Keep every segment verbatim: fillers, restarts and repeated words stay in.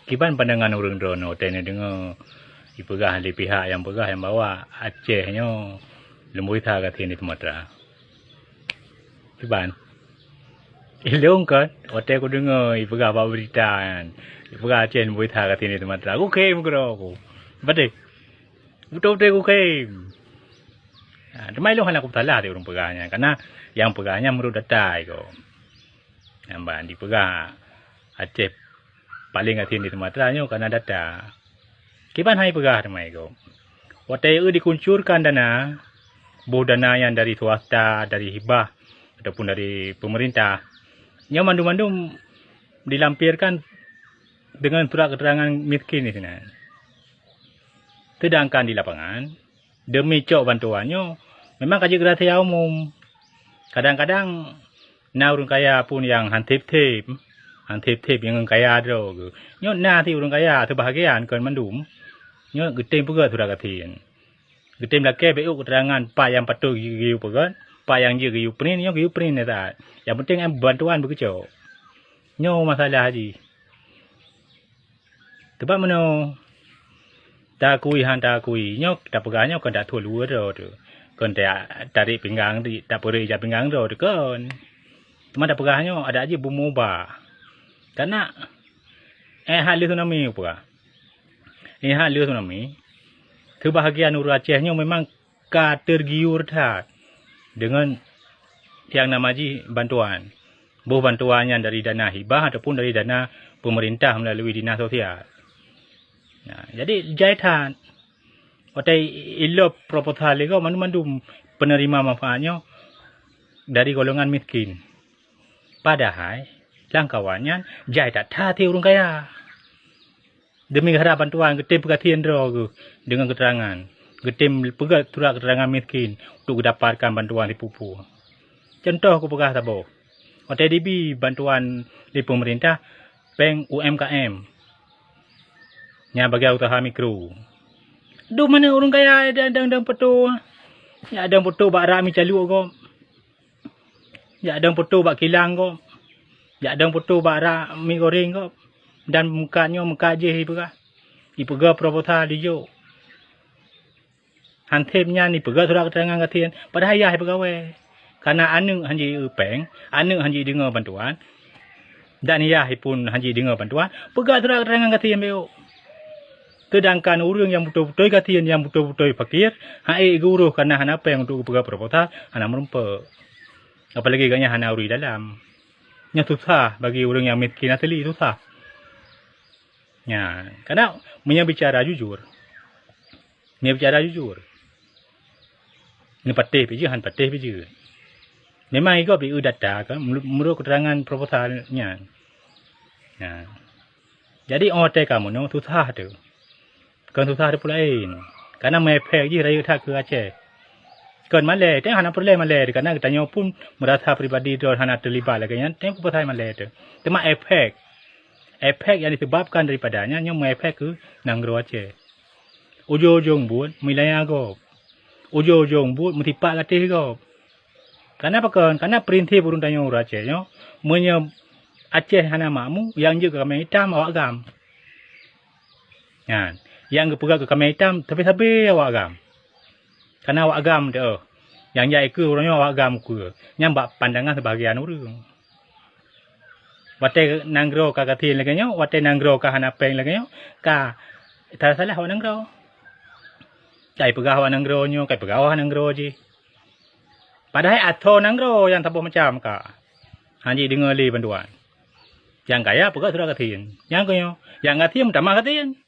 Kiban pandangan ureuëng droeneuh watée neudeungoe jipeugah lé pihak nyang peugah nyang bahwa Aceh nyoe leumboi that gasien di Sumatera? Kiban? Ilong kan, watée kudeungoe jipeugah bak beurita nyan, jipeugah Aceh leumboi that gasien di Sumatera, kukhem keudroe ku. Beutôi? Beutôi-beutôi kukhem. Ha, teuma ilong hana kupeusalah di ureuëng peugah nyan, karena nyang peugah nyan meunurot data iko. Nyang ban jipeugah Aceh paleng gasien di Sumatera nyoe karena data. Kiban hai peugah teuma iko. Watée eu dikuncurkan dana, boh dana nyan dari swasta, dari hibah, ataupun dari pemerintah, nyoe mandum-mandum dilampirkan dengan surat keterangan miskin di sinan. Sedangkan di lapangan, demi cok bantuan nyoe, memang ka jeuet keu rahsia umum. Kadang-kadang na ureuëng kaya pun nyang han theb-theb, han theb-theb nyang kaya droe geuh. Nyoe na si ureuëng kaya seubahagian kon mandum. Nyoe geutem peugét surat gasien. Geutem lakée bék eu keterangan pat nyang patôt geuyue peugét, pat nyang jeuet geuyue print, nyoe geuyue print that. Nyang penting bantuan beugeucok. Nyoe masalah jih. Teuma meunoe, taakui han taakui, nyoe tapeugah nyoe kon tathue luweue droe teuh, kon ta-, tarék pinggang di, tapeureuek ija pinggang droe teuh kon. Teuma tapeugah nyoe adak jih beumeuubah. Karena, eh, hat lheueh tsunami peugah. Eh, hat lheueh tsunami, keubahagian ureuëng Aceh nyoe memang ka tergiur that deungon nyang nama jih bantuan. Boh bantuan nyan dari dana hibah ataupun dari dana pemerintah melalui dinas sosial. Nah, jadi jai that. Watée ilop proposal lé gob mandum-mandum penerima manfaat nyoe dari golongan miskin. Padahai lam kawan nyan jai that-that ureuëng kaya. Demi geuharab bantuan, geutem peugasien droe geuh deungon keuterangan. Geutem peugét surat keuterangan miskin untuk geudapatkan bantuan sipu-pu. Contoh kupeugah saboh, watée dibi bantuan lé peumeurintah péng U M K M, nyang bagian useuha mikro. Dum meunan ureuëng kaya dang-dang peutoe, nyang dang peutoe bak rak mi calok gob. Jak dong peutoe bak kilang gob, jak dong peutoe bak rak mi goreng gob, dan meukat nyoe meukat jih jipeugah, jipeugah proposal dijok. Hanseb nyan jipeugah surat keuterangan gasien, padahai yah jipeugawée. Kana aneuëk han ji eupéng, aneuëk han ji deungoe bantuan, dan yah pun han ji deungoe bantuan, peugah surat keuterangan gasien bék. Seudangkan ureuëng nyang beutôi-beutôi gasien, nyang beutôi-beutôi fakir, han ék geuuroh kana hana péng untuk geupeugah proposal, hana meurumpok. Apalagi gobnyan hana urui dalam. Nyan susah bagi ureuëng nyang miskin asli, susah. Nyan, kana meunyoe bicara jujur, meunyoe bicara jujur, neupatéh pih jeuet, han patéh pih jeuet. Memang igob di eu data kan, menurut, menurut keterangan proposal nyan. Nyan. Jadi, óh watée ka meunoe susah teuh. Kon susah teuh peulaén. Kana meuefek jih rayeuk that keu Aceh. Kon malée, teuh hana peureulée malée, kana geutanyoe pun meurasa pribadi droe hana teulibat lagée nyan, teuh peue pasai malée teuh. Teuma efek, efek nyang disebabkan daripada nyan, nyoe meuefek keu nanggroe Aceh. Ujong-ujong buet meulaya gob. Ujong-ujong buet meusipat gatéh gob. Kana pakon? Kana prinsip ureuëng tanyoe ureuëng Aceh nyoe, meunyoe Aceh hana makmu, nyang jeuet keu kaméng itam awak GAM. Nyan, nyang geupeugah keu kaméng itam sabe-sabe awak GAM. Kana awak GAM teuh, nyang jak ikeue uroe nyoe awak GAM ukeue. Nyan bak pandangan seubahagian ureuëng. Watée nanggroe ka gasien lagée nyoe, watée nanggroe ka hana péng lagée nyoe, ka salah-salah awak nanggroe. Kai peugah awak nanggroe nyoe, kai peugah awak nanggroe jih. Padahai asoe nanggroe nyang saboh macam ka. Han ji deungoe lé bantuan. Nyang kaya peugah surat gasien. Nyang keu nyoe, nyang gasien meutamah gasien.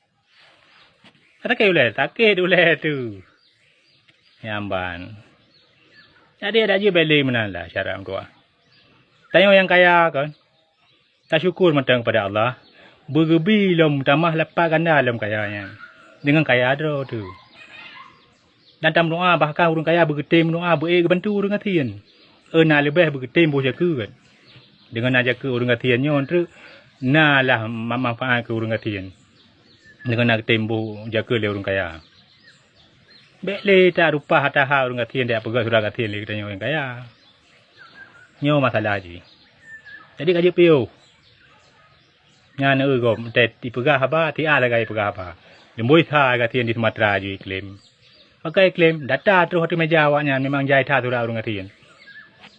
Sakét ulée, sakét ulée teuh. Nyan ban. Jadi adak jih bék lé meunan lah cara meutuah. Tanyoe nyang kaya kon. Tasyukur mantong kepada Allah, beugeubi lom meutamah lapat ganda lom kaya nyan, deungon kaya droe teuh. Dan tameudoá bahkan ureuëng kaya beugeutem meudoá beu-ék geubantu ureuëng gasien. Eu na leubeh beugeutem boh jakeue. Deungon na jakeue ureuëng gasien nyoe treuk na lah ma-, manfaat keu ureuëng gasien. Deungon na geutem boh jakeue lé ureuëng kaya. Bék lé tarupa hata-hata ureuëng gasien, tapeugah surat gasien lé geutanyoe ureuëng kaya. Nyoe masalah jih. Jadi ka jeuet piôh. Nyan eu gob tét ipeugah haba, tiah lagée ipeugah haba. Lumboi sa gasien di Sumatera jih iklaim. Pakai iklaim, data troh ateueh meja awaknyan memang jai that surat ureuëng gasien.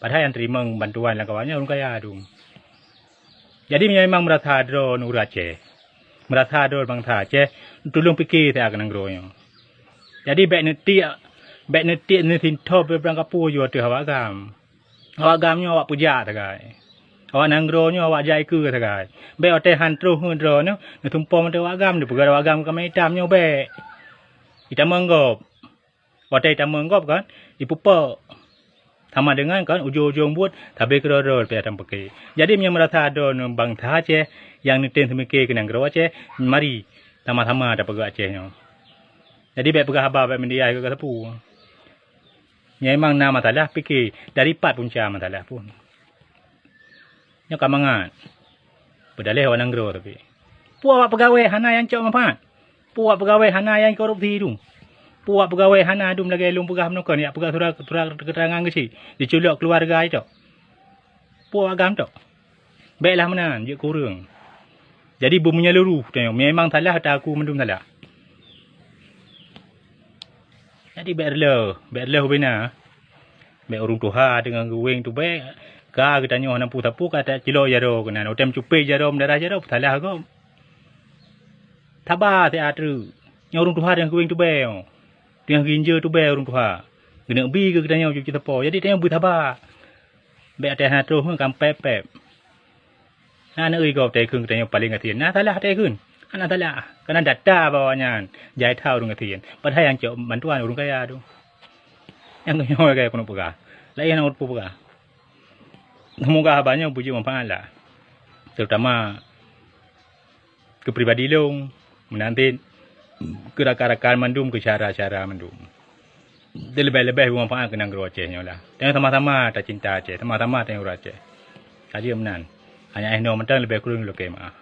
Padahai nyang teurimong bantuan lam kawah nyan ureuëng kaya dum. Jadi meunyoe memang meurasa droe ureuëng Aceh, meurasa droe bansa Aceh, tulông pike siat keu nanggroe nyoe. Jadi bék neutiek, bék neutiek neusinthob beurangkapeue ju ateueh awak GAM. Awak GAM nyoe awak peujak sagai. Awak nanggroe nyoe awak jai keue sagai. Bék watée han troh ngon droe nyoe neusumpom ateueh awak GAM, neupeugah awak GAM keumeung itam nyoe bék. Itamong gob. Watée itamong gob kan, ipupok. Sama dengan kan ujong-ujong buet sabe keudroe-droe pih atam pike. Jadi meunyoe meurasa droe bansa Aceh nyang neutem seumike keu nanggroe Aceh, mari sama-sama tapeugah Aceh nyoe. Jadi bék peugah haba bék media keu sapeue. Nyang memang na masalah pike dari pat punca masalah pun. Nyoe ka mangat. Peudaleh awak nanggroe tapi. Peue awak peugawée hana nyang cok manfaat. Peue awak peugawée hana nyang korupsi dum. Peue awak peugawée hana dum lagée lôn peugah meunukon yak peugah surat, surat keterangan geuchik diculok keluarga itu. Peue awak GAM tu. Béklah meunan jeuet kureueng. Jadi beumeunyeluruh tanyoe memang salah ata aku mandum salah. Jadi bék reuloh, bék reuloh ubena. Bék ureuëng tuha deungon geuweng tu bék. Ka geutanyoe hana peue-sapeue ka tacilok jaroe keunan. Watée meucupé jaroe meudarah jaroe peusalah gob. Saba siat treuk. Nyoe ureuëng tuha deungon geuweng tu bék. Deungon ginjeu tu bék ureuëng tuha. Geuneuk bi keu geutanyoe cuci sapo. Jadi tanyoe beusaba. Bék até hana troh kan pép-pép. Na neuigob teukeun geutanyoe paleng gasien. Na salah teukeun. Hana salah. Kana data bahwa nyan jai that ureuëng gasien. Padahai nyang cok bantuan ureuëng kaya tu. Nyang nyoe kaya keuneuk peugah. Laén nyang peugah. Semoga haba nyoe beujeuet manfaat lah. Terutama keu pribadi lôn, meunan cit keu rakan-rakan mandum, keu syedara-syedara mandum. Leubeh-leubeh beumanfaat keu nanggroe Aceh nyoe lah. Tanyoe sama-sama tacinta Aceh, sama-sama tanyoe ureuëng Aceh. Ka jeuet meunan. Hanya eh noe mantong leubeh kureueng lôn lakée meu'ah.